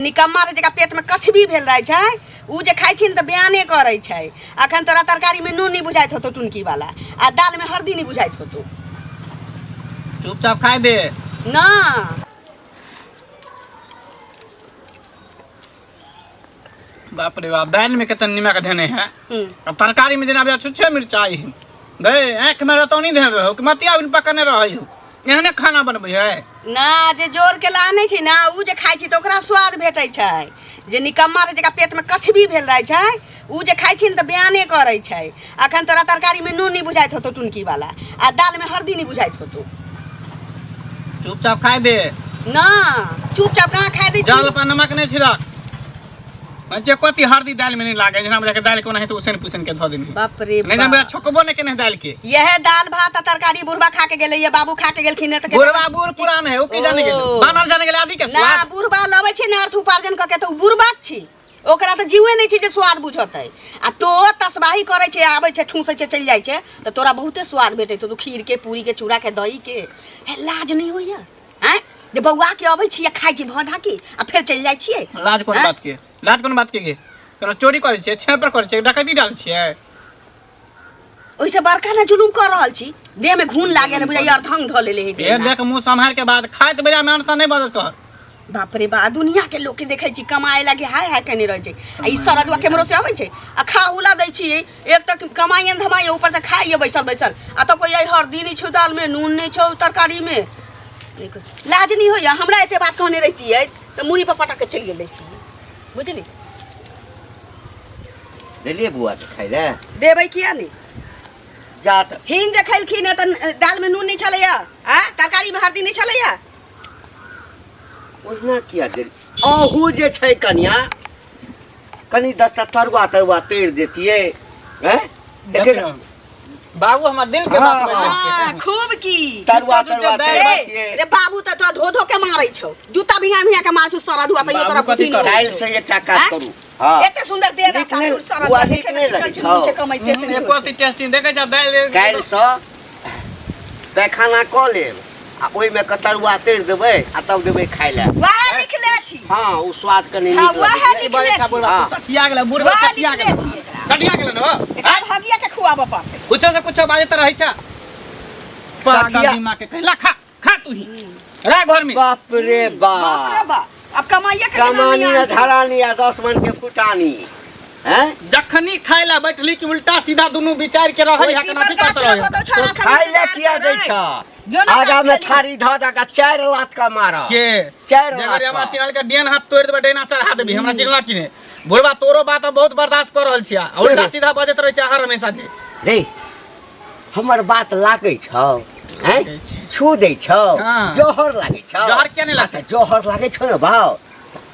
निकम्मा रे, जकरा पेटमे कछबी भेल रहै छै उ जे खाइ छै ने तऽ बयाने करै छै। अखन तोरा तरकारीमे नून नहि बुझाइत होतौ टुनकी वाला, आ दालिमे हरदी नहि बुझाइत होतौ। चुपचाप खाइ दे ना। बाप रे बाप, दालि में कते निमक धेने है आ तरकारी में जेना छुच्छे मिरचाई है। गए आँख में रतौनी धेने रहो कि मतिया बिन पकने रहै हो, एहने खाना बनबै है ना। जे जोर के लानै छै ना उ जे खाइ छै तऽ ओकरा स्वाद भेटै छै। जे निकम्मा रे, जकरा पेटमे कछबी भेल रहै छै उ जे खाइ छै ने तऽ बयाने करै छै। अखन तोरा तरकारीमे नून नहि बुझाइत होतौ टुनकी वाला, आ दालिमे हरदी नहि बुझाइत होतौ। चुपचाप खाइ दे ना। चुपचाप कहाँ खाइ दै जल छी? पर नमक नहीं छिड़क जे कथी हरदी दालि में नहीं लागे, जेना बुझा के दालि के ओनाहिते उसन पुसन के धऽ देलही। बाप रे नहीं बाप। छोकबो नहीं केने दालि के। यह दाल भात आ तरकारी बुढ़बा खा के गेलै, ये बाबू खा के गेलखिन तऽ बुढ़बा बूढ़ पुरान है, ओ की जाने गेलै, ओ। बानर जाने गेलै आदि के ना स्वाद। बुढ़बा लबै छै ने अर्थ उपार्जन कऽ के तऽ उ बुढ़बाक छी, ओकरा तऽ जीवे नहि छै जे स्वाद बुझतै। आ तो तसबाही करै छै, आबै छै, ठूसै छै, चलि जाइ छै, तऽ तोरा बहुते स्वाद भेटैत तू खीर के, पूरी के, चूड़ा के, दही के। हे, लाज नहि होइया आँय जे बौआ के अबै छी आ खाइ छी भऽ ढाकी आ फेर चलि जाइ छियै? लाज कोन आँय? बात के लाज, कोन बात के गे? कोनो चोरी करै छियै, छेप पर करै छियै, डकैती डाल छियै? ओहिसँ बड़का ने जुलुम कऽ रहल छी, देह में घून लागल है, बुझाइया अर्धंग धऽ लेले है फेर देह। देख, मुंह सम्हार के बाद खाइत बेरा में अनसा नहीं बदल कर। बाप रे बा, दुनिया के लोग के देखै छी कमाए लागी हाय हाय केने रहै छै, आ ई सरदुआ केम्हरो से अबै छै आ खा उला दै छी। एक तऽ कमाइए धमाइए, ऊपर से खाइए बैसल बैसल, आ तऽ कोई हरदी नहि छौ दाल में, नून नहि छौ तरकारी में। लाज नहि होइया? हमरा एते बात कहने रहितियै तऽ मूड़ी पर पटक के चलि गेल रहितियै, बुझली? देलियै बौआ के खाइ लए? देबै किया नहि? जा तऽ। हींग जे खेलखिन हँ तऽ दालमे नून नहि छलैया आ तरकारीमे हरदी नहि छलैया। ओहिना किया देल? अहू जे छै कनिया, कनि 10टा तरुआ तरुआ तैर देतियै हैं? देखियौ, बाबू हमर दिल के बात हाँ, बजै हाँ, छै। खूब की तरुआ जुत्ता तरुआ जुत्ता तैर रे देतियै। रे बाबू तऽ तोरा धो धो के मारै छौ, जूता भिंगा भिंगा के मारै छौ सरदुआ, तैयो बाबू तोरा कथी बुद्धि नहि करतै? काल्हि से एकटा काज आँय? करू। हाँ। एते सुंदर देह नीक सासुर नहि- सरदुआ बुआ देखे नीक मे नहि चिकन लगै चुनमुन छै, छौ। कमैते से नहि एको होइ छै। टेस्टी देखै छ दालि। काल्हिसँ पैखाना कऽ लेब आ ओहिमे के तरुआ तैर देबै आ तब देबै खाइ लए। वएह लिखले छी। हाँ, ओ स्वाद कनि हाँ, नीक वएह लगै छै। लिखले छी। हाँ। सठिया गेलै बुढ़बा, वएह सठिया लिखले गेलै। छी एकरा। सठिया गेलै ने हो? एकरा भगिया के खुआबऽ पड़तै। कुछो से कुछो बाजैत रहै छ पागल। सठिया- दिमाग के कहला खा खा तू ही रह घर में। बाप रे बाप रे बाप, बाप, अब कमाइए के केना कमानी नहि आ आनतै? धरानी आ 10 मन के फुटानी हैं। जखनी खाय ला बैठली कि उल्टा सीधा दुनू विचार के रहै ओहि है केना पीपर की गाछ करत रहै। लगो तो छोड़ा तो सब खाइ लए इंतजार किया दै करै। छ? जो ना आगा में खाली। थारी धऽ दऽ के 4 लात का मारऽ के 4 जे लात अगर हमरा का। चिन्हल के डेन हाथ तोड़ि देबै, डेना चढ़ा देबी। हमरा चिन्हला कि नहि बुढ़बा? तोरो बात हम बहुत बर्दाश्त कऽ रहल छियै आ उल्टा सीधा बजैत रहै छै हर हमेशा जे। रे, हमर बात लागै छौ हैं? लागै छै। छू दै छौ? हाँ। जहर लागै छौ? जहर किया नहि लागतै? आ तऽ जहर लागै छौ ने भाव,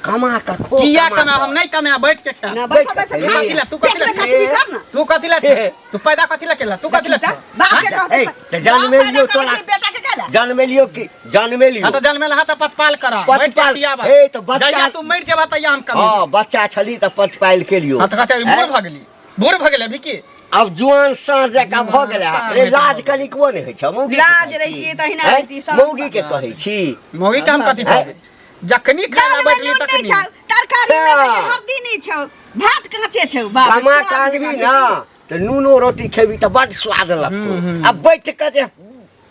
कमा कऽ खो। किया कमा कमा? कऽ। हम नहि कमाए, बैठ के खा। ना, बैठ बैठ बैठ खा कथी ला? तू कथी पेट ला? में कछबी कर ना। तू कथी ला छे? तू पैदा कथी ला केला? तू कथी ला छे? बाप के कहतै ए, तऽ जनमेलियौ बाप पैदा करै तोरा- छै, बेटा के कहला जनमेलियौ कि जनमेलियौ? हाँ तो जनमेला हा तऽ पतपाल करा, बैठ के पतपाल- खियाबा। ए, तऽ बच्चा- जहिया तू मरि जेबा तहिया हम कमेबै। हाँ, बच्चा छली तऽ पतपाल केलियौ। हाँ तऽ कहते अभी बूढ़ भऽ गेली, बूढ़ भऽ गेलै अभी की? आब जुआन साँझ जकाँ भऽ गेलै। साँझ रे, जकाँ लाज भऽ गेलै। कनिकबो नहि होइ छौ? मौगी के लाज कहै छी। रहितियै तऽ अहिना हैं? रहितियै, शरम मौगी के कहै छी। मौगी के हम कथी कहबै? जखनी खाय ला दाल में बैठली नून नहीं तखनी छौ, तरकारी में हाँ। कहे हल्दी नहीं छौ, भात कांचे छौ। बाप रे, कमा स्वाद के आनबी जेना ना तऽ नूनो रोटी खेबी तऽ बड स्वाद लगतौ आ बैठ के जे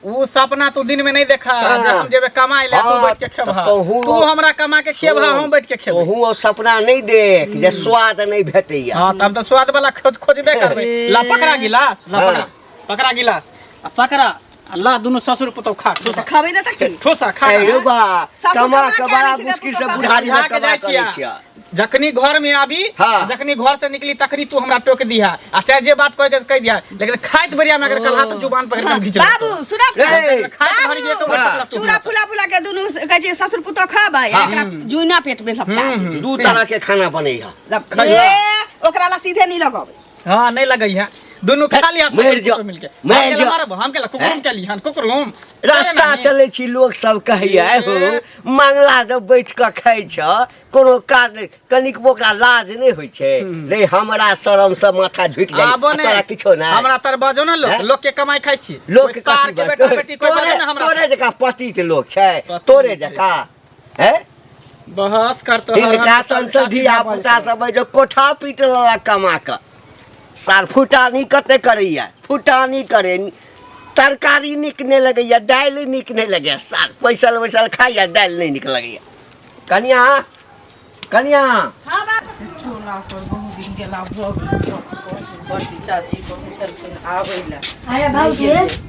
उ सपना तू दिन में नहीं देखा। हाँ। जब हम जेबे कमाए ले, तू हाँ, बैठ के खेबहा। तऽ तोहू- तू हमरा कमा के खेबहा, हम बैठ के खेबै। तोहू ओ सपना नहि देख जे स्वाद नहि भेटैया। हाँ, तब तऽ स्वाद वाला खोज खोजबे करबै। ला पकड़ा गिलास, ला हाँ। पकड़ा, पकड़ा गिलास आ पकड़ा आ ला, दुनू ससुर पुतहु खा, ठूसा। खबै ने तऽ की? ठूसा खा। ए रौ बा, सासु कमा कमा के के बड़ा आनै छै, मुश्किल से पुतहु बुढ़ारी में बुझा के कमा जाइ करै छियै। छियै। जखनी घर में आबी, हाँ। जखनी घर से निकली तखनी तू हमरा टोक दिहा आ चाहे जे बात कह के कह दिहा, लेकिन खाइत बेरिया में अगर कलहा तऽ जुबान पकड़ के हम घींच लेब। बाबू सुनब? ए, खाइत भरि एक हाँ। टोकला तू चूड़ा हमरा। फुला फुला के दुनू कहै छै ससुर पुतोह खबै, एकरा जुना पेट में लपटा देबै। दू तरह के खाना बनै है। ए, ओकरा ला सीधे नहीं लगबै। हाँ, नहीं लगई है, दुनू खा लिया मरि जाओ, मिलके। मरि हम केला जाओ। मारब, हम केला कुकुरुम केली हन कुकुरुम। रास्ता चलै छी, लोग सब कहैया हो मंगला जब बैठ कऽ खाइ छ, कोनो काज नहि, कनिकबो ओकरा लाज नहि होइ छै। रे, हमरा शरम से माथा झुकि जाइ। आबो आ ने तोरा किछो नहि? हमरा तर बजो ना लोग। हैं? लोग के कमाई खाइ छी। लोक कोई के सार कथी के बस? बेटा बेटी कोई बजे तोरे ना हमरा। तोरे जकाँ पतित लोक छै। पतित तोरे छै। जकाँ हैं। बहस करतो हिनका सन से धिया पुता सब है जो कोठा पीट लेलक कमा कऽ सार फुटानी कते करैया फुटानी करे तरकारी नीक नहि लगैया दालि नीक नहि लगैया सार पैसल वैसल खाइया दालि नहि नीक लगैया कनिया कनिया टोला पर बहुत दिन गेला भऽ गेल बड़की चाची कहै छलखिन आबै लए। अरे भौजी।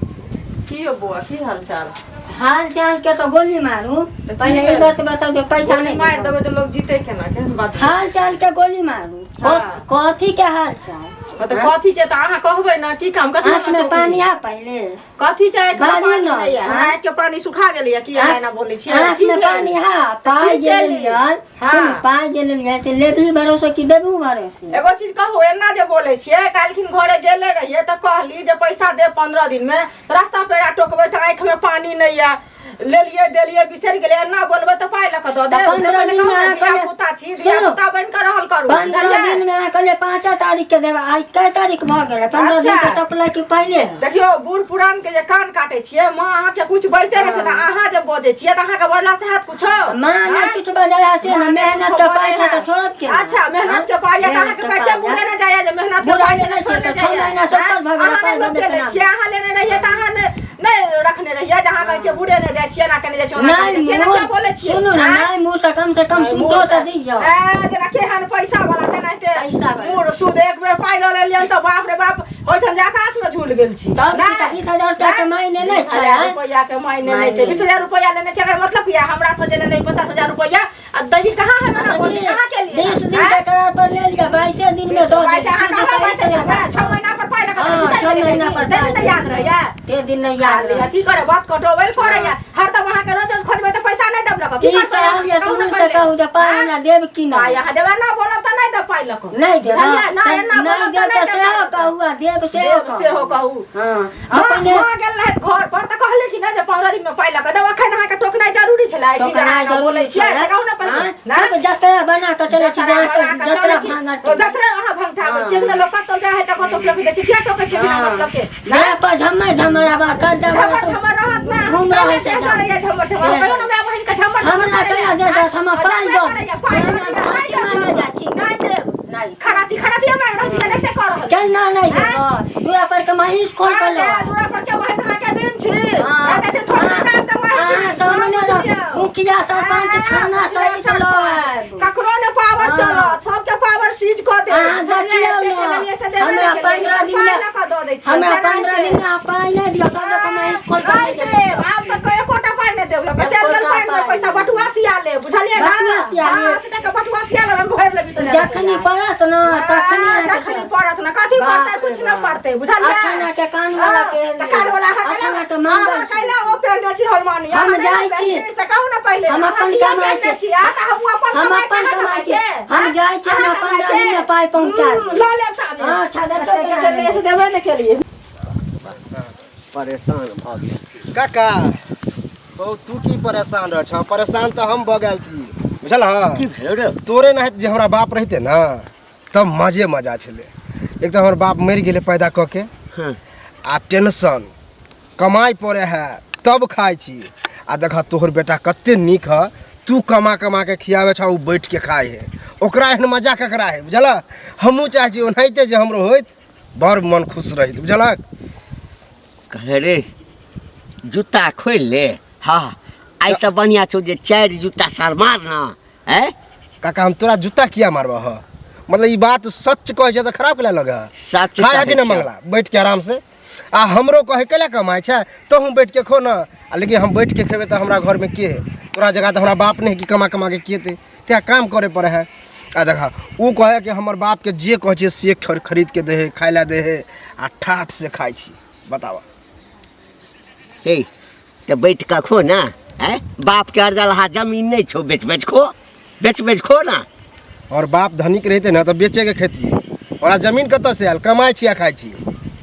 की यौ बौआ, की हाल चाल? हाल चाल के तो गोली मारू। पहले ई बात बताओ जो पैसा गोली नहीं मारि देबै तऽ लोग जीते केना? केहन बात? हाल चाल के गोली मारू। हाँ। कथी के हाल चाल? हाँ, तऽ कथी के तऽ अहाँ कहबै ने की काम कथी? हाथ में पानी आ पहले। कथी के आँखि में बाजू पानी ने, नहि यऽ? हाँ। आँखि के पानी सुखा गेलैया की अहाँ एना बोलै छियै? आँख की में भेल? पानी हा पाई की जे केली? लेलियन। हाँ। सुन, पाई जे लेलियन से लेबही भरोसे कि देबू भरोसे? एगो चीज कहू, एना जे बोलै छियै, काल्हिखिन घरे गेले रहियै तऽ कहली जे पैसा दे 15 दिन में, रास्ता पेड़ा टोकबै तऽ आँखि में पानी नहि यऽ, लेलियै देलियै बिसरि गेलियै, एना बोलबै तऽ पाइ लऽ कऽ दऽ तऽ देब? 15 दिन में अहाँ धिया कहलियै- पुता छी, धिया सुनू। पुता बनि कऽ रहल करू। 15 बुझलियै? दिन में अहाँ कहलियै 5 तारीख के देब, आइ कै तारीख भऽ गेलै? 15 दिन से अच्छा। टपलै कि पहिले? देखियौ, बूढ़ पुरान के जे कान काटे छियै, माँ अहाँके कुछ बजते रहै छै ने, अहाँ जे बजै छियै तऽ अहाँके बजला से हैत कुछो? माँ नहि आँय? किछु बजै है से ने, मेहनत के पाइ छै तऽ छोड़ब के? अच्छा, मेहनत के पाइ यऽ तऽ अहाँके पाइ के बुढ़े नहि जाइए जे मेहनत के बुढ़े पाइ छै नहि तऽ छै छोड़ने तऽ 6 जाइए? महीना से ऊपर भऽ गेलै, अहाँ पाइ नहि लोक देबे लेने केना? छियै, अहाँ लेने रहियै तऽ अहाँ नहि नहि रखने रहियै जे अहाँ कहै छियै बुढ़े नहि जाइ छियै, एना केने जाइ छियै, ओना केने नहि जाइ छियै, एना मोर किया बोलै छियै? सुनू ने। आँय? नहि मोर तऽ कम से कम सूदो तऽ दियौ। ए, जेना केहन पैसा वाला तेनाहिते पैसा वाला। मूर सूद। एक बेर पाइ लऽ लेलियनि तऽ बाप रे बाप होइ छनि जे आकाश में झूल गेल छी। तब की नहि? तऽ 20,000 रुपया के मायने नहि 20,000 छै, आँय? रुपैआ के मायने नहि छै। मायने। 20,000 रुपैआ लेने छै, एकर मतलब की है? हमरा से जे लेने 50,000 रुपैआ आ दही कहाँ है मना बोली कहाँ के लिए? 20 दिन के करार पर ले लिया, 22 दिन में दऽ पैसा देब। अहाँ सूद कहलहुँ सहित पैसा लगा। देबै, 6 महीना पर पाइ लगा। हाँ, 6 महीना पर देने पाइ तऽ याद रहैया। ते दिन नहीं याद रहे। की करे, बात कटोबै करैया हरदम। अहाँके रोज रोज खोजबै तऽ पैसा नहि देब लऽ। की सहल या कहू तुम ने से पहिले। कहू जे पाइ हमरा देब कि पाइ नहि? अहाँ देबै ना बोलब तऽ नहि देब पाइ लऽ कऽ। नहीं देब। बुझलियै? ना एना नहीं बोलब देब तऽ तऽ नहि सेहो देब। कहू आ देब सेहो देब कहू। सेहो कहू। हाँ, माँ अपने माँ गेल रहै घर पर तऽ कहले कि नहि जे 15 दिन में पाइ लऽ कऽ देब, अखन अहाँके टोकनाइ जरूरी छलै? एहि चीज टोकनाइ अहाँ जरूरी बोलै छियै छलै। से कहू ने पहिले। हाँ, ना? सब जतरा बना कऽ चलै छी। जतरा जहाँ बना कऽ जतरा चलै छी। भांगट। ओ जतरा अहाँ भंगठाबै छियै ने, लोक कतौ जाइ है तऽ कतौ टोकि दै छै। किया टोकै छियै बिना मतलब के? देह पर झम्मर झम्मर आबा कर्जा वाला झमर सब झमर रहत ना। घूम रहल छै। करैया झमर झमर? दे। कहियो ने माय बहिन के झमर झमर हमरा करैया। केना दे देत? हमरा पाइ झमर दऽ। करैया, पाइ हमरा दऽ दिअ, फाँसी नहि मारने देब। जाइ छी। नहि देब। नहीं। खराती खराती हमरा रहल छी, देखते कऽ रहल छी। केना नहीं देब? दूरा पर के महींस खोल कर लो। अच्छा, दूरा पर के महींस अहाँके दिन छी। हाँ। एते दिन थोड़े हाँ। किताब के महींस अहाँ छी। सामने सब रह, बुझियौ। मुखिया सरपंच थाना सहित सरपंच। लो आयब। ककरो ने पावर हाँ। चलत, सबके पावर सीज कऽ देब। अहाँ देखियौ ने, हमरा 15 दिन में हमरा 15 दिन में अहाँ पाइ नहि दिअ तब तऽ महींस खोल कऽ नहि नहि देब। देब। आब तऽ एकोटा पाइ नहि देब लऽ चलि गेल एकोटा पानि मे पाइ पैसा नहि। बटुआ सिया लेब, बुझलियै ने? बटुआ सिया लेब। हाँ, टका बटुआ सिया लेब, हम भरि लेब 20,000 जखनी रुपैआ। पड़त ने तखनी हाँ, अहाँके जखनी पड़त ने कथी बाप पड़तै? रे कुछ नहि बाप। पड़तै, बुझलियै? अठाना के कान वाला हाँ, पहिर तऽ कान वाला अहाँ अठाना कैला के मंगल अहाँ कैला ओ पहिरने छी हनुमानी? हम अहाँ नहि जाइ छी। पहिरने छी, से कहू ने पहिले। हम अहाँ अपन किया कमाइ पहिरने के- छी? अहाँ तऽ हमहूँ अपन हम कमाइ अपन के कमाइ के। अहाँ हम जाइ छी, हमरा अहाँ 15 कमाइ दिन में के? पाइ पहुँचा देब। लऽ लेब ताबे। हाँ, अच्छा, देखो कते केना कते से देबे नहि केलियै। परेशान भऽ गेल। काका हौ, तू की परेशान रह छ? परेशान तऽ हम भऽ गेल छी, बुझल हँ? की भेलो रे? तोरे नाहित जे हमरा बाप रहिते ने तब मजे मजा छलै। एक तऽ हमर बाप मरि गेलै पैदा कऽ के। आ टेंशन, कमाइ पड़े है तब खाइ छी। आ देख, तोहर बेटा कते नीक है, तू कमा कमा के खियाबै छ, ओ बैठ के खाइ है। ओकरा एहन मजा ककरा है? बुझल? हमहूँ चाहै छी ओनाहिते जे हमरो होइत, बड़ मन खुश रहित, बुझलक? कहे रे, जूता खोलि ले। हाँ, एहिसँ बढ़िआँ छौ जे 4 जूता सार मार ना। हैं? काका, हम तोरा जूता किया मारबह? ह मतलब ई बात सच कहै छै तऽ खराब केला लगे? सच खाय है कि कहै नहि? छियौ। मंगला बैठ के आराम से आ हमरो कहे केला कमाइ छै, तोहूँ बैठ के खो ने। आ लेकिन हम बैठ के खेबै तऽ हमरा घरमे के है? तोरा जगह तऽ हमरा बाप नहि है कि कमा कमा के खेतै। तेँ काम करे पड़े है। आ देखा, ओ कहे कि हमर बापके जे कहै छियै से खरीद के दै है, खाय लए दै है आ ठाठ से खाइ छी। बताबऽ। हे, तऽ बैठ कऽ खो ने। हैं, बापके अर्जलहा जमीन नहि छौ? बेच बेच खो, बेच बेच खो ना। और बाप धनिक रहिते ने तऽ बेचे के खेतियै। ओकरा जमीन कतऽ से आयल? कमाइ छी आ खाइ छी।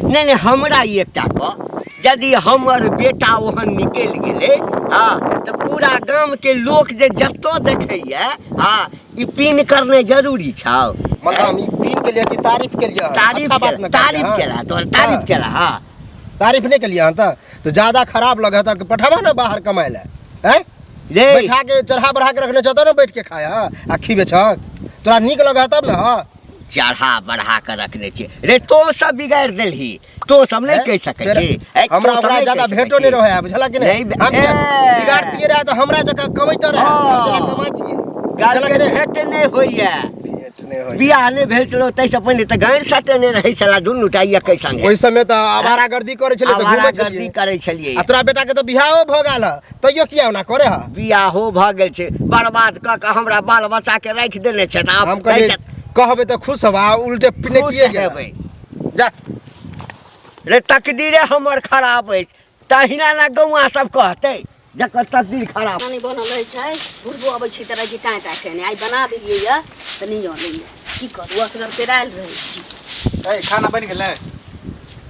नहि नहि, हमरा ई एकटा कह, यदि हमर बेटा ओहन निकलि गेलै हँ तऽ पूरा गामके लोक जे जतऽ देखैए हँ, ई पीन करनाइ जरूरी छौ? मतलब हम ई पीन के लिए कि तारीफ के लिए? तारीफ अच्छा बात केला ने कहलियै, तारीफ हँ? केला, तोहर तारीफ हाँ। केला। हँ। तारीफ नहि केलियै अहाँ तऽ ज्यादा खराब लगे तऽ पठाबऽ ने बाहर कमाइ लए। हैं, रे। बैठा के चढ़ा बढ़ा के रखने छौ तब ने बैठ के खाय हँ आ खीबे छक तोरा नीक लगे तब ने हँ चढ़ा बढ़ा के रखने छियै रे तो सब बिगाड़ि देलही तो सब नहीं कहि सकै फेर छी ए, हमरा तों सब ओकरा नहि ज्यादा कहि सकै भेंटो छी। नहीं रहे है बुझला कि नहीं नहीं, हम ए। बिगाड़तिए रहे तो हमरा जकाँ कमैते रहे हम जेना हाँ। कमाइ छियै बुझला गालके कि नहीं? भेंट नहि होइए भेंट नहि होइए। बियाह नहि भेल छलौ ताहिसँ पहिने तऽ गारि सटेने रहै छला दुनू टा एकै संगे ओहि समय तऽ आवारागर्दी करै छलियै तऽ घूमै आवारागर्दी छलियै करै छलियै आ तोरा बेटा के तऽ बियाहो भऽ गेल है तैयो किया ओना करे है बियाहो भऽ गेल छै बर्बाद कऽ कऽ हमरा बाल बच्चा के राखि देने छै तऽ हम आब कहलियै कहै छै, कहबै तऽ खुश हब आ उल्टे पिने खुश किए गेल हेबै जा रे तकदीरे हमर खराब अछि तहिना ने गौआ सब कहतै जकर तकदीर खराब पानी बनल रहै छै बुढ़बो अबै छै तऽ रहै छै टाँय टाँय केने आइ बना देलियै यऽ तऽ नहि अनैया की करू असगर पेरायल रहै छी ए खाना बनि गेलै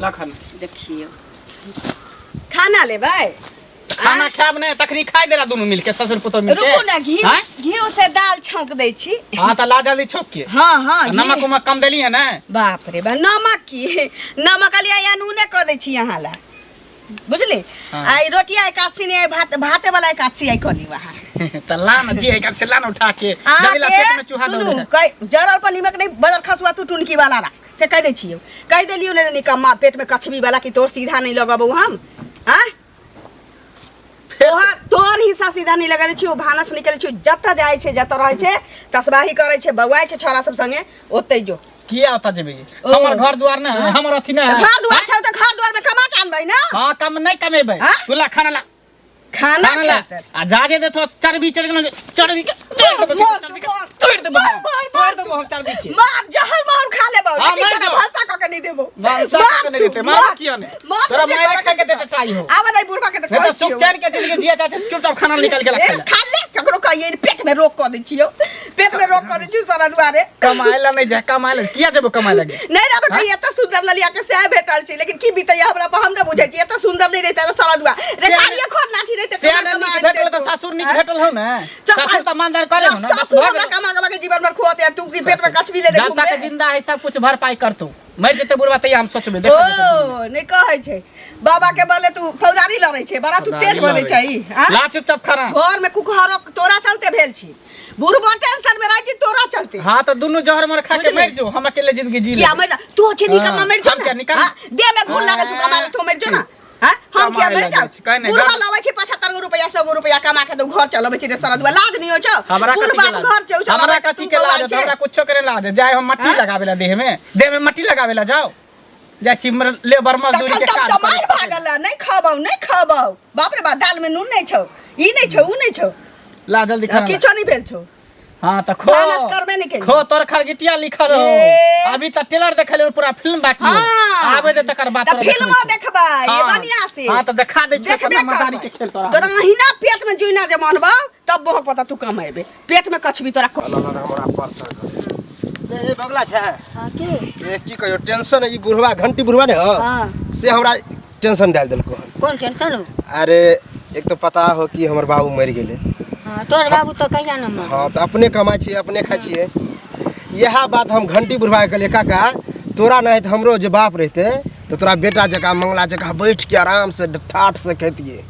ला खाना देखियौ खाना लेबै खाना खायब नहि तखनी खाइ देला दुनू मिलके ससुर पुतोह मिलके रुकू ने घी आँय? घी से दाल छौंक दै छी हाँ तऽ ला जल्दी छौंक के हाँ हाँ घी- नमक उमक कम देली है ने बाप रे बा नमक की नमक लिया या नूने कऽ दै छी अहाँ ला बुझली हाँ। आ ई रोटिया एकादशी नहि भात भाते वाला एकादशी आइ कऽ ली अहाँ तऽ ला ना जे एकाद से ला ना उठा के जल्दी ला पेट में चूहा दौड़े सुनू है। कह जरल पर नीमक नहीं बदल खसुआ तू टुनकी वाला राख से कह दै छियौ कह देलियौ ने निकम्मा पेट में कछबी वाला कि तोर सीधा नहीं लगबौ हम आँ तोहर तोहर हिस्सा सीधा नहीं लगल छियौ भानस निकल छियौ जतऽ जाइ छै जतऽ रहै छै तसबाही करै छै बौआइ छै छोरा सब संगे ओतै जो किया ओतऽ जेबै हमर घर दुआर नहि है हमर अथी नहि है घर दुआर छौ तऽ घर दुआर में कमा के आनबै ना हाँ कम नहीं कमेबै हाँ? तू ला खाना ला खाना खाना ला खेतै आ जा जे देथो चर्बी चढ़ गेलो चर्बी के तोड़ देबो मार, चर्बी के मार, तोड़ देबो हम मार, तोड़ देबो हम चर्बी के मार जहर मार खा लेबौ हाँ, लेकिन मार तोरा जो। भनसा कऽ के नहीं देबौ भनसा कऽ के नहीं देतै, मारबो किया नहि? मार तोरा तुझे मारे तोरा खाइ के देतै टाइ हो। आबऽ दे बुढ़बा के तऽ नहीं कहै तो सुख छियौ। चैन के जिंदगी जिया चाहे चुपचाप खाना निकाल के ए, रख खा ले ककरो कहिए पेट में रोक कऽ दै छियौ पेट में रोक कऽ दै छियौ सारा दुआरे कमाए ला नहीं जाए कमाए ला किया जेबो कमाए लगे नहीं रहबै कहिए एते सुंदर ललिया के सएह भेटल छै लेकिन की बीतैया हमरा पर हम नहि बुझै छी एते सुंदर नहीं रहितै तऽ सारा दुआ रे कारिये खोर लाठी रहितै से ने नीक भेटल तऽ ससुर नीक भेटल हो ने ससुर तऽ मानदार करे हो ने बस ससुर भऽ हमरा गेल। कमा कमा के जीवन भर खुआते तू की पेट में कछबी ले ले जब तक जिंदा है सब कुछ भरपाई करतौ मर जेतै बुढ़वा तैया हम सोचबै देखल जेतै। ओ नहीं कहै छै बाबा के बले तू फौदारी लड़ै छै बड़ा तू तेज बनै छै आँ? ला चुपचाप खाना घर में कुकहरो तोरा चलते भेल छी बुढ़बो टेंशन में रहै छी तोरा चलते हाँ तो दुनू जहर मर खा के बुझलियै? मर जो हम अकेले जिंदगी जी किया लेबै। मर जा तू छै निकम्मा हाँ, मर जो हम ना किया निकम्मा? हाँ, देह में घून लागल छौ कमा ले तू मर जो ना हाँ हम किया कमाए मर लए जाऊ जाइ छी, कहै नहि, बुढ़बा घर- लाबै छै 75 गो रुपया 100 गो रुपया कमा के तो घर चलबै छै रे सरदुआ लाज नहीं होइ छौ हमरा बुढ़ कथी के बाप लाज घर छै हमरा चलबै कथी के लाज होतै? हमरा कुछो करे लाज जाय हम मट्टी हाँ? लगाबे ला देह में देह में मट्टी लगाबे ला जाओ जाइ छी लेबर मजदूरी तखन के तब काज तऽ मारि करे। भागल है, नहीं खबौ नहीं खबौ बाप रे बाप दाल में नून नहीं छौ ई नहीं छौ ऊ नहीं छौ ला जल्दी खाना ला। किछो नहीं भेल छौ हाँ तो खो भानस करबे नहीं केलियै। खो तोर खरगिटिया लिखल हो ए। अभी त टेलर देखले पूरा फिल्म बाकी हो हाँ। आबे दे तकर बाद तऽ तोरा फिल्मो देखबै छी। देखबै हाँ। बढ़िया से हाँ तो देखा दे छी देखबे अपना मदारी करबै। के खेल तोरा तोरा अहिना पेट में जुइना जे मानबौ तब बहुत पता तू कमेबे पेट में कछबी तोरा हमरा पड़ता ए बगला छै हाँ की ए की कहियो टेंशन ई बुढ़वा घंटी बुढ़वा ने हो हाँ से हमरा टेंशन डाल देलको हन कोन टेंशन हो अरे एक तो पता हो कि हमर बाबू मरि गेलै हाँ तोहर बाबू तो कहिया न मर हाँ तऽ अपने कमाइ छियै अपने खाइ छियै इएह बात हम घंटी बुढ़वा के कहलियै काका तोरा नहि तऽ हमरो जे बाप रहितै तऽ तोरा बेटा जकाँ मंगला जकाँ बैठ के आराम से ठाठ से खेतियै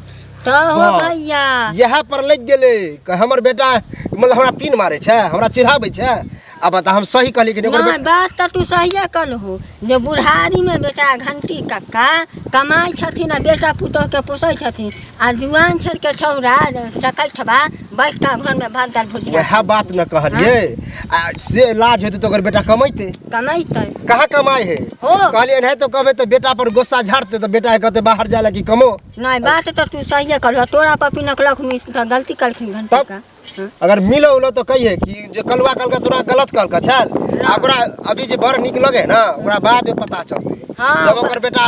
तो हो हाँ। भैया इएह पर लागि गेलै कि हमर बेटा मतलब हमरा पीन मारै छै हमरा चिढ़ाबै छै आ बता हम सही कहली कि नहि ओकर नहीं बेटा बात तऽ तू सहिए कहलहु जे बुढ़ारी में बेटा घंटी कक्का कमाइ छथिन आ बेटा पुतोह के पोसै छथिन आ जुआन छड़ के छौड़ा चकैठबा बैठ कऽ घर में भात दाल भुजिया वएह बात न कहलियै आ से लाज होतै तऽ ओकर बेटा कमैतै कमैतै कहाँ कमाइ है हो। कहलियै एनाहिते तो कहबै तऽ बेटा पर गुस्सा झाड़तै तऽ बेटा कहतै बाहर जाय ला कि कमो नहीं बात तऽ तू सहिए कहलहु तोरा पर पिनक लक्ष्मी तऽ गलती कलखिन घंटी तब का अगर मिलो उलो तो कहिए कि जे कलुआ कहलका तोरा गलत कहलका छल आ ओकरा अभी जे बड़ नीक लगे ना ओकरा बाद में पता चलते हाँ, जब ओकर बेटा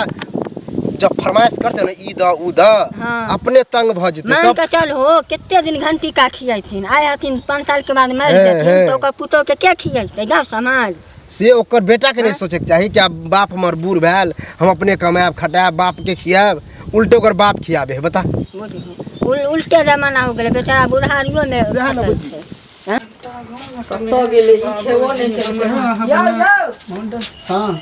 जब फरमाइश करते ना ई द ऊ द हाँ। अपने तंग भ जेते मान तब के चल हो कते दिन घंटी का खियथिन आइ हथिन 5 साल के बाद मर हे, जेथिन हे। तऽ ओकर पुतोह के के खियेतै गाँव समाज से ओकर बेटा के नहीं सोचे के चाही कि आब बाप हमर बूढ़ भेल हम अपने कमायब खटायब बाप के खियाब उल्टे ओकर बाप खियाबे है बता बुझू उल्टे जमाना हो गेलै बेचारा बुढ़ारियो में सएह ने खटल बुझी। छै हँ? कतऽ गेलै ई खेबो नहि केलकै यौ यौ हाँ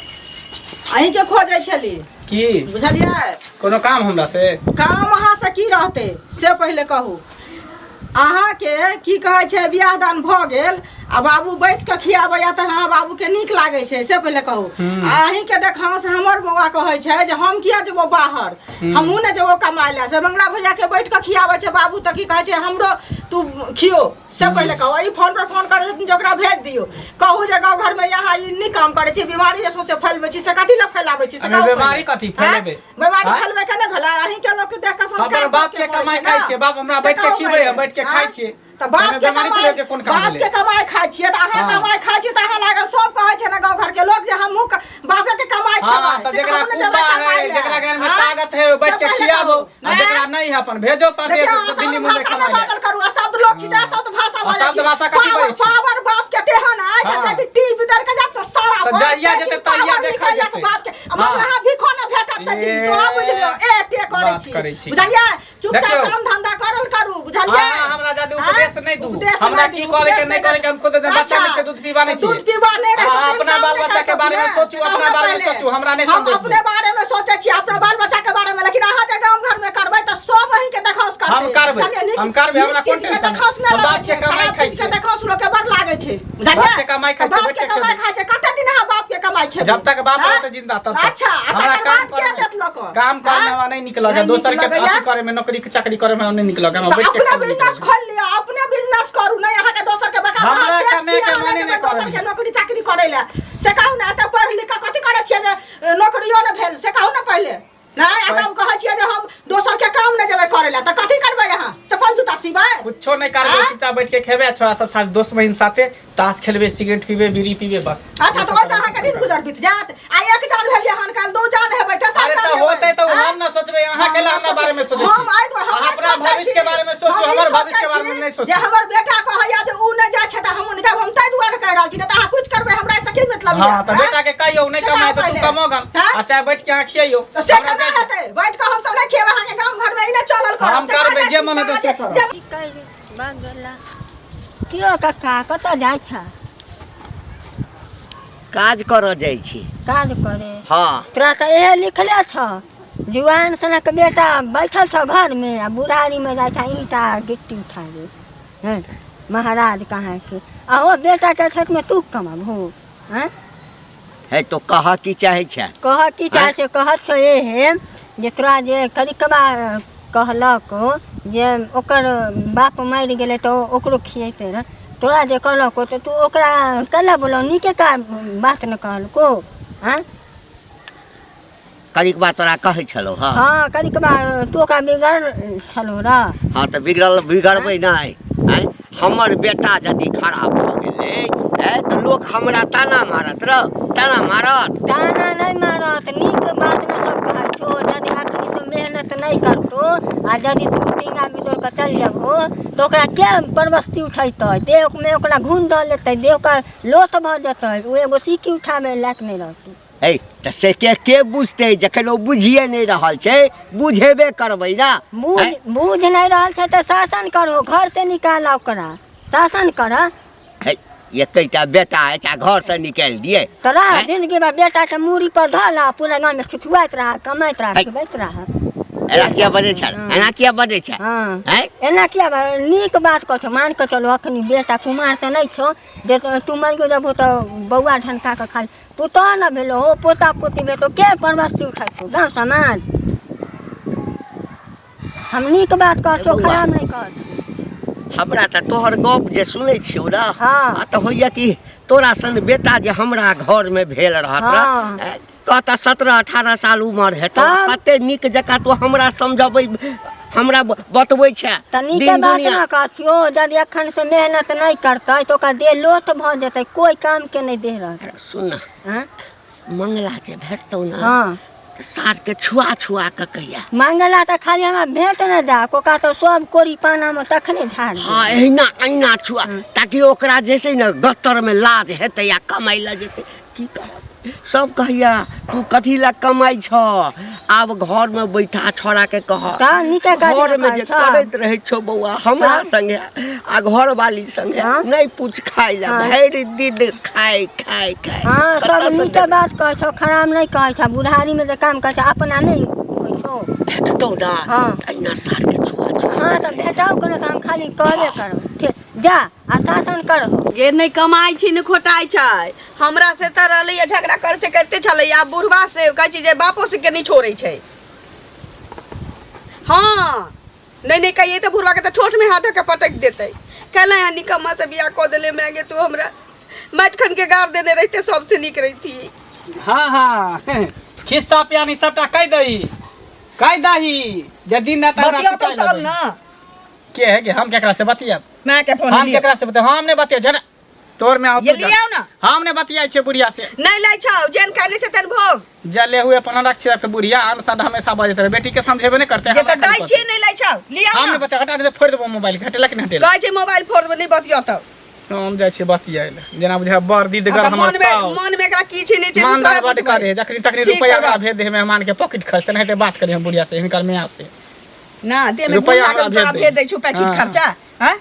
अहीं के खोजै छली की बुझलियै कोनो काम हमरा से काम अहाँ से की रहतै से पहिले कहू अहाँके की कहै छै बियाह दान भऽ गेल आ बाबू बैस कऽ खियाबैया तऽ अहाँ बाबूके नीक लागै छै से पहिले कहू। आ अहीँके देखाओ से हमर बौआ कहै छै जे हम किया जेबो बाहर, हमहूँ ने जेबो कमाइ लए। से मंगला भैयाके बैठ कऽ खियाबै छै बाबू तऽ की कहै छै हमरो तू खियो, से पहिले कहू। ई फोन पर फोन करै छथिन जे ओकरा भेज दियौ, कहू जे गाँव घरमे यहाँ ई नीक काम करै छी, बीमारी जे सौंसे फैलबै छी से कथी लए फैलाबै छी से अरे कहू बीमारी पहिले। कथी फैलेबै? बीमारी आँय? फैलबै के नहि भेलै, अहीं के लोक देख कऽ संस्कार हमर बाप सबके के पड़ै कमाइ छै खाइ ने। छियै, बाप हमरा से बैठ के कहू खिबै, हम पहिले। बैठ के खाइ आँय? छियै। तऽ बाप एहिमे के बीमारी कमाइ फैलबै के कोन काम बाप भेलै? के कमाइ खाइ छियै तऽ अहाँ कमाइ खाइ छियै तऽ अहाँ लागल सब कहै छै ने गाँव घर के लोक जे हमहूँ बापे के कमाइ हाँ खेबै, तऽ से जेकरा हमहूँ ने जेबै कुब्बा है कमाइ लए। जेकरा घर में आँय? ताकत है ओ बैठ से के पहिले खियाबो कहू। आ जेकरा नहीं है अपन भेजो परदेश देखियौ, अहाँ दिल्ली शब्द मुंबई भाषा नहि कमाइ लए। बाजल करू, अशब्द लोक छी तऽ अशब्द भाषा बाजै अशब्द छी। भाषा कथी पावर बाजै छी? पावर बाप के तेहन अछि हाँ। जदि टीवी दर के जात तऽ सारा तऽ बाप जहिया के जेतै दिन तहिया पावर देखल निकलि जायत जेतै। बाप के। आ हाँ। मंगलाहा भीखो नहि भेटत तऽ दिन, ए, सेहो बुझि लियौ, ए टे करै बात छी। करै छी। बुझलियै? चुपचाप देखियौ। काम धंधा करल करू, बुझलियै? हाँ, हमरा जादे आँय? उपदेश नहि दू। उपदेश हमरा नहि की दू, करे के उपदेश नहि करे के हम खुद बच्चा अच्छा, नहि छै, दूध पीबा नहि दूध छियै। पीबा नहि रहै अहाँ तऽ अपना काम बाल नहि बच्चा के करतौ बारे में ने। सोचू, से अपना कहू बारे में पहिले। सोचू, हमरा नहि हम संदेश दू। अपने बारे में सोचै छी, अपना बाल बच्चा के बारे में, लेकिन अहाँ जे गाम घर में करबै तऽ सब अहीं के देखाउस करतै। हम करबै, बुझलियै? नीक- हम करबै, नीक हमरा कोन चीज के टेंशन? देखाउस नहि हम लगै बाप के छै, कमाइ खराब खाइ चीज के छियै। देखाउस लोक के बड़ लागै छै, बुझलियै? बाप के कमाइ खाइ छियै, बाप बैठ के के कमाइ खेबै। खाइ छै, कते दिन अहाँ बाप के कमाइ खेबै? जब तक बाप आँय? रहतै जिंदा तब तक। अच्छा, आ हमरा तकर काम बाद के करमे देत लोक? काम करमे आँय? हमरा नहि नीक लगैया, नहि नीक दोसर के लगैया? अथी करे में नौकरी के चाकरी करे में हमरा नहि नीक लगैया, हमरा तऽ बैठ के अपने खाइ मे नीक बिजनेस लगैया। खोलि लिअ, अपने बिजनेस करू, नहि अहाँके दोसर के बड़का हमरा बड़का सेठ कमाइ छी, के अहाँ मने नहि नहि जेबै दोसर करैए। के नौकरी चाकरी करै लए। से कहू ने, एते पढ़ि लिख कऽ कथी करै छियै जे नौकरियो नहि भेल, से कहू ने पहिले। नहि आ तब कहै छियै जे हम दोसर के काम नहि जेबै करै लए, तऽ कथी करबै अहाँ? चप्पल जूता सीबै? कुछो नहि करबै, आँय? चुपचाप बैठ के खेबै आ छोरा सब साथ दोस्त बहिन साथे ताश खेलबै, सिगरेट पीबै, बीड़ी पीबै, बस। अच्छा, तऽ ओहिसँ अहाँके दिन गुजर बीत जायत? आ एक जान भेलियै हन, काल्हि दू जान हेबै, तेसर अरे जान तऽ हेबै। होतै तऽ आँय? हम ना सोचबै, अहाँ केला हमरा बारे में सोचै छी? हम आइ तो हम अहाँ नहि अपना सोचै भविष्य छी। के बारे में सोचू, हम ई हमर सोचै भविष्य के बारे में छी नहि जे सोचू। हमर बेटा कहैया जे ऊ नहि जाइ छै तऽ हमहूँ नहि जायब, हम ताहि दुआरे कहि रहल छी, नहि तऽ अहाँ कुछ करबै हमरा एहिसँ की मतलब हाँ यऽ? तऽ आँय? बेटा के कहियौ नहि से कमाए कहू तऽ तू पहिले। कमो गन आँय? आ चाहे बैठ के अहाँ खियैयौ। तऽ से हमरा केना जाइ छै। हेतै? बैठ कऽ हमसब नहि खियेबै अहाँके, गाम घरमे ई नहि चलल करब। हम से करबै, कहै जे छी, मन हेतै से करब। जे की करी भाग गेला। कियो कक्का कतऽ जाइ छ? काज करऽ जाइ छी। काज करे? हाँ। तोरा तऽ इहे लिखले छ, जुआन सनक बेटा बैठल छ घरमे आ बुढ़ारीमे जाइ छ ईंटा गिट्टी उठाबे। हैं महाराज कहाँ के आ ओ बेटाके खेतमे तू कमाबहो? हैं है तो कह की चाहै छै? कह की चाहै छै? कहत छौ एहे जे तोरा जे करिकबा कहलक जे ओकर बाप मरि गेलै तऽ ओकरो खिएतै रहए, तोरा जे कहलक तऽ तू ओकरा केना बोलऽ? नीके का बात ने कहलको? आँय? कनिकबा तोरा कहै छलौ? हँ हँ, कनिकबा तू ओकरा बिगड़ छलौ रह। हँ तऽ बिगड़ल बिगड़बै नहि? आँय, हमर बेटा यदि खराब भऽ गेलै आँय तऽ लोक हमरा ताना मारत रौ, ताना मारत। ताना नहि मारत, नीक बात ने सब कहै छौ। यदि अखनी से मेहनत नहि करतो आ यदि तू टींगा बिदोर कऽ चलि जेबहो तऽ ओकरा के परवस्ती उठेतै? देहमे ओकरा घून दऽ लेतै, देह ओकर लोथ भऽ जेतै, ओ एगो सीकी उठाबै लायक नहि रहतै। है तऽ से के के बुझतै जखन ओ बुझिए नहि रहल छै? बुझेबे करबै ने। बूझ आँय? बूझ नहि रहल छै तऽ शासन करहो, घर से निकाल ओकरा, शासन कर। है एकेटा बेटा अछि आ घरसँ निकालि दियै? तोरा आँय? जिंदगी में बेटा के मूड़ी पर धऽ ला, पूरा गाँव में छुछुआइत रहा, कमाइत रहा, है। खिबैत रहा। एना किया बजै छै? एना किया बजै छै? हाँ। आँय? एना किया नीक बात कहै छौ। मान कऽ चलू अखनी बेटा कुमार तऽ नहि छौ जे तू मरियो जेबहो तऽ बौआ ढनका कऽ खाली पुतोह न भेलो हो, पोता पोती भेटो के परवस्ती उठैतो गाँव समाज? हम नीक बात कहै छौ, बौआ। खराब नहि कहै छौ। हमरा तऽ तोहर गप जे सुनै छियौ ने, हाँ। आ तऽ होइया कि तोरा सन बेटा जे हमरा घरमे भेल रहत हाँ। रह, कहता 17-18 साल उमर हेतौ, तब? कते नीक जकाँ तू हमरा समझबै, हमरा बतबै छै तऽ नीके दिन बात दुनिया। ने कहै छियौ। यदि एखन से मेहनत नहि करतै तऽ ओकर देह लोथ भऽ जेतै, कोइ कामके नहि देह रहतै। अरे सुन ने, आँय? मंगला जे भेटतौ ने, हाँ, तऽ सारके छुआ छुआ कऽ कहिया मंगला तऽ खाली हमरा भेट नहि जा, ओकरा तऽ सब कोरी पानामे तखने झाड़ देब। हाँ, एहिना एहिना छुआ, ताकि ओकरा जे छै ने गत्तरमे लाज हेतै आ कमाइ लए जेतै। की करब, सब कहैया तू कथी लए कमाइ छ, आब घरमे बैठा। छौड़ाके कह तऽ नीके काज ने घरमे करै जे छ। करैत रहै छौ बौआ हमरा तब? संगे आ घरवाली संगे, हाँ? नहि पूछ खाइ लए, हाँ। भरि दिन खाइ खाइ खाइ। हाँ, सब कतऽसँ नीके देबै? बात कहै छौ, खराब नहि कहै छौ। बुढ़ारीमे जे काम करै छौ अपना नहि होइ छौ। भेटतौ ने, हाँ। तऽ एहिना सारके छुआ हाँ तऽ भेटाउ कोनो तऽ हम खाली कहबे करब ठीक जा आ शासन करहो गे नहि कमाइ छी नहि खोटाइ छै हमरा से तऽ रहलैया झगड़ा कर से करिते छलै आब बुढ़वा से कहै छी जे बापो से के नहि छोड़ै छै हँ नहि नहि कहियै तऽ बुढ़वा के तऽ ठोठ में हाथ धऽ के पटकि देतै कहले यहाँ निकम्मा से बियाह कऽ देले माय गे तू हमरा माटि खन के गाड़ देने रहिते सबसे नीक रहिती हाँ हाँ खिस्सा पियानी सबटा कहि दही कहि दही जे दिन रात हमरा बतिया पिटाइ तब लगै। ना के है कि हम केकरा से बतियाब माय के फोन हम लिअ। केकरा से बतियाब हम नहीं बतिया जरा तोर में आओ ये तू जा। लियाओ ना। हम नहीं बतियाइ छियै बुढ़िया से नहीं लै छौ जेहन खाइ छै तेहन भोग जले हुए अपन रक्ष रख बुढ़िया आन साथ हमेशा बजैत रहे बेटी के समझेबे नहीं करते ये हमरा तऽ खाली दै छियै नहीं लै छौ लियाओ हम ना नहीं बतिया हटा दे फोड़ देबो मोबाइल के हटेला कि नहीं हटेला कहै छै मोबाइल फोड़ देबै नहीं बतिया तब हम जाइ छियै बतियाइ लए जेना बुझाय बड़ दीदगर तऽ हमर मन में साउस मन में एकरा की छै नहीं छै से मानदार तोरा बड बुझबै। करे जखनी तखनी ठीक रुपैआ है, हमरा भेज दे मेहमान के पॉकेट खर्च तेनाहिते बात करी हम बुढ़िया से हिनकर मियाँ से ना दे में रुपैआ गुण लागल हमरा तोरा भेज भेज दे। दै छौ पैकेट हाँ। खर्चा हैं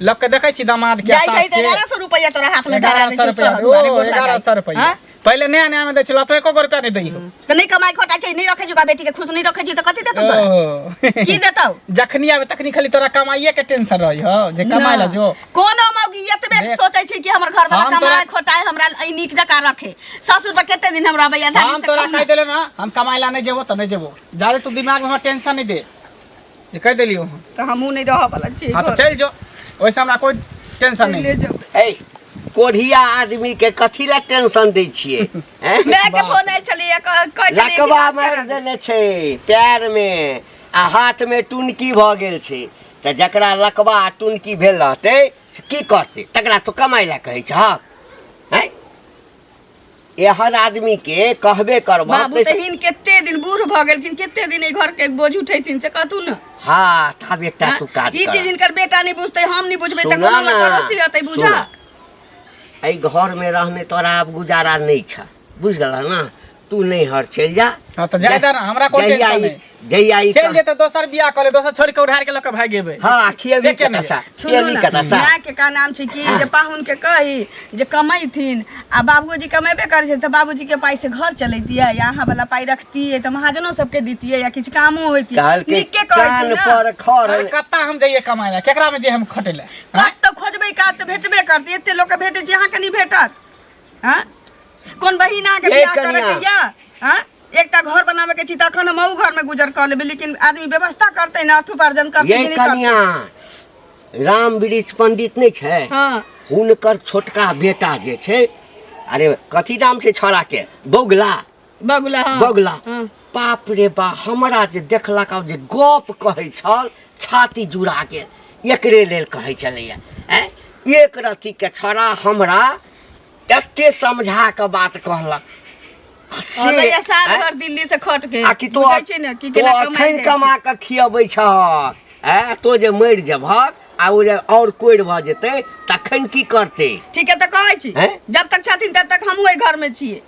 लोग के देखै छी दामाद के जाइ छै सास तऽ के 1100 रुपैआ तोरा हाथ में धरा 1100 दै छौ रुपैआ शहर दुआरे ओ गोर लगाइ। 1100 रुपैआ हैं? पहिले नया नया में दै छल तो एको गो रुपैआ नहीं दै हो तऽ नहि कमाइ खोटाइ छै नहि रखै छै ओकरा बेटी के खुश नहि रखै छै तऽ कथी देतौ तोरा ओ। की देतौ जखनी आबे तखनी खाली तोरा कमाइए के टेंशन रही हो जे कमाइ ला जो कोनो मौगी एतबे देख। सोचै छै कि हमर घर वाला हम तोरा- कमाए खोटाए हमरा ई नीक जकाँ रखे ससुर पर कते दिन हमरा भैया हम तोरा कहि देले ना हम कमाइ ला नहीं जेबो तऽ नहीं जेबो जादे तू दिमाग में हमर टेंशन नहीं दे जे कहि देलियो हम तऽ हमहूँ नहि रहऽ वाला छी हाँ तो चलि जो ओहिसँ हमरा कोई टेंशन नहीं चलिए जो ए कोढ़िया आदमी के कथी ला टेंशन दै छियै हैं? माय के फोन आयल छलैया कहै छलैया कि लकवा बात मारि करा दे। देने छै पैर में आ हाथ में टुनकी भऽ गेल छै तऽ जकरा लकवा आ टुनकी भेल रहतै से की करतै तकरा तो कमाइ लए कहै छहक हैं एहन आदमी के कहबे करबह बाबू तऽ तऽ हिन कते दिन बूढ़ भऽ गेलखिन कते दिन एहि घर के बोझ उठेथिन से कहतू ने हाँ तब एकटा तू काज ई कर। चीज हिनकर बेटा नहीं बुझतै हम नहीं बुझबै तऽ सुना कोनो हमर ना, पड़ोसी रहतै बुझा सुना। एहि घरमे रहने तोरा आब गुजारा नहि छ बुझ गेलह ना तू नैहर चलि जा हाँ तो जाय दे ना हमरा कोई जहिया टेंशन ई- नहीं जहिया ई चलि जेतै दोसर बियाह कऽ ले दोसर छोड़ि के उधार के लऽ के भागि जेबै हाँ खियेबी से केना कतऽ सा सुनू खियेबी ना कतऽ सा माय के का नाम छै कि जे पाहुन के कही जे कमैथिन आ बाबूजी कमेबे करै छै तऽ बाबूजी के पाइ से घर चलैतियै या अहाँ वाला पाइ रखतियै तऽ महाजनो सबके दितियै या किछु कामो होइतियै कहलकै नीके कहै कान छै ना पर खर अरे कत्ता हम जइए कमाए ला केकरा में जे हम खटे ला कतऽ खोजबै काज तऽ भेटबे करतै एते लोकके भेटै छै अहाँके नहि भेटत हँ कोन बहिन अहाँके ए बियाह करऽ के कनिया। यऽ हँ एकटा घर बनाबे के छी तखन हम अहू घरमे गुजर कऽ लेबै लेकिन आदमी व्यवस्था करतै ने अर्थोपार्जन करतै ये कि नहि करतै? कनिया राम वृक्ष पंडित नहि छै हँ हुनकर छोटका बेटा जे छै अरे कथी नाम छै छौड़ा के बौगला बगुला हँ बगुला हँ। बाप रे बा हमरा जे देखलक आब जे गप कहै छल छाती जुड़ा गेल एकरे लेल कहै छलैया आँय एक रत्तीके छौड़ा हमरा एते समझा कऽ बात कहलक आ से अबैया साल आँय? भर दिल्ली से खट के आ कि तो बुझै छै ने कि तो केना कमाइ अखन जाइ छै। कमा कऽ खियबै छहक आँय तो जे मरि जेबहक आ ओ जे आओर कोरि भऽ जेतै तखन की करतै ठीक है तऽ कहै छी हैं? जब तक छथिन तब तक हमहूँ एहि घर में छियै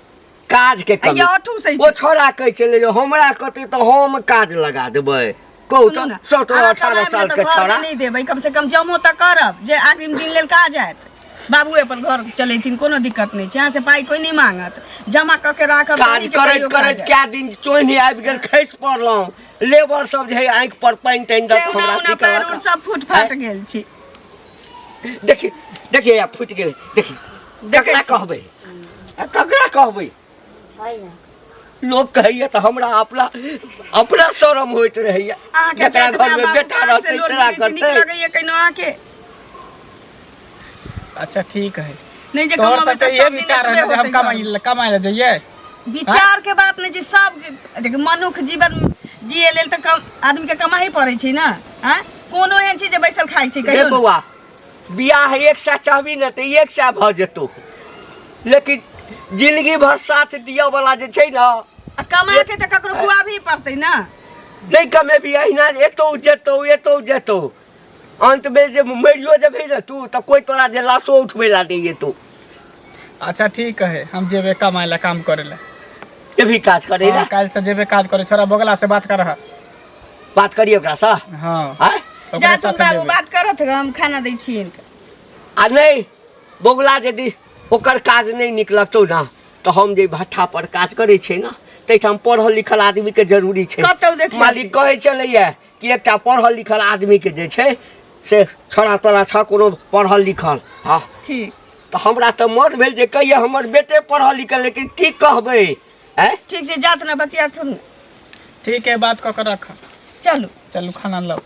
काज के कमी आ अठू से ओ छोड़ा कहै छलै जे हमरा कहतै तऽ हम काज लगा देबै कहू सुनू तऽ ने, 17 अहाँ 18 कमायब साल ने के तऽ घरमे छोड़ा नहि देबै कम से कम जमो तऽ करब जे अग्रिम दिन लेल काज आयत बाबू अपन घर चलेथिन कोनो दिक्कत नहि छै अहाँ से पाइ कोइ नहि मांगत जमा कऽ के राखब काज तही के करैत कहियो करैत काज आयत। कए दिन चोन्हि आबि गेल खसि पड़लहुँ लेबर सब जे आँखि पर पानि तानि दऽ कऽ ठेहुना हमरा उना की पैर कहलक उर सब फूट फाट गेल छी देखी देखिए या फूटि गेल देखी देखै ककरा छी। कहबै आ ककरा कहबै है ने लोक कहैया तऽ हमरा अपना अपना शरम होइत रहैया अहाँके जकरा जाइत घरमे बाबू बेटा कान से रहतै लोर सेरा गिरै छै, नीक करतै लगैया कहिनो अहाँके अच्छा ठीक है नहि जे तोहर कमाबै सबके तऽ इहे सब दिन विचार एतबे है जे हम होतै कमाइ घरमे। कमाइ लए जइए विचार के बात नहि छै सब देखियौ मनुख जीवन जिए लेल तऽ कम आदमी के कमाही पड़ै छै ने आँय कोनो एहन छै जे बैसल खाइ छै रे कहियो ने। बौआ बियाह एक सए चाहबी ने तऽ एक सए भऽ जेतौ लेकिन जिंदगी भर साथ दिअ वाला जे छै ने आ कमा के तऽ ककरो खुआबही पड़तै ने नहि कमेबी अहिना एतौ जेतौ एतौ जेतौ अंतमे जे मरियो जेबही ने तू तऽ कोइ तोरा जे लाशो उठबै ला नहि एतौ अच्छा ठीक है हम जेबे कमाए ला काम करे ला जेबही काज करे ला हाँ, काल्हि से जेबे काज करे छोरा बगला से बात कर बात करिए ओकरासँ हाँ आँय ओकरे जा सुन साथे बाबू जेबै। बात करत हम खाना दै छी हिनका आ नहि बगुला यदि ओकर काज नहि नीक लगतौ ने तऽ हम जे भट्ठा पर काज करै छियै ने ताहिठाम पढ़ल लिखल आदमीके जरूरी छै कतौ देखियौ। मालिक कहै छलैया कि एकटा पढ़ल लिखल आदमीके जे छै से छोड़ा तोड़ा छह कोनो पढ़ल लिखल। हँ ठीक। तऽ हमरा तऽ मन भेल जे कहिए हमर बेटे पढ़ल लिखल, लेकिन की कहबै? आँय ठीक छै, जात ने बतियाथुन। ठीक है, बात कऽ के रख। चलू चलू, खाना लाउ।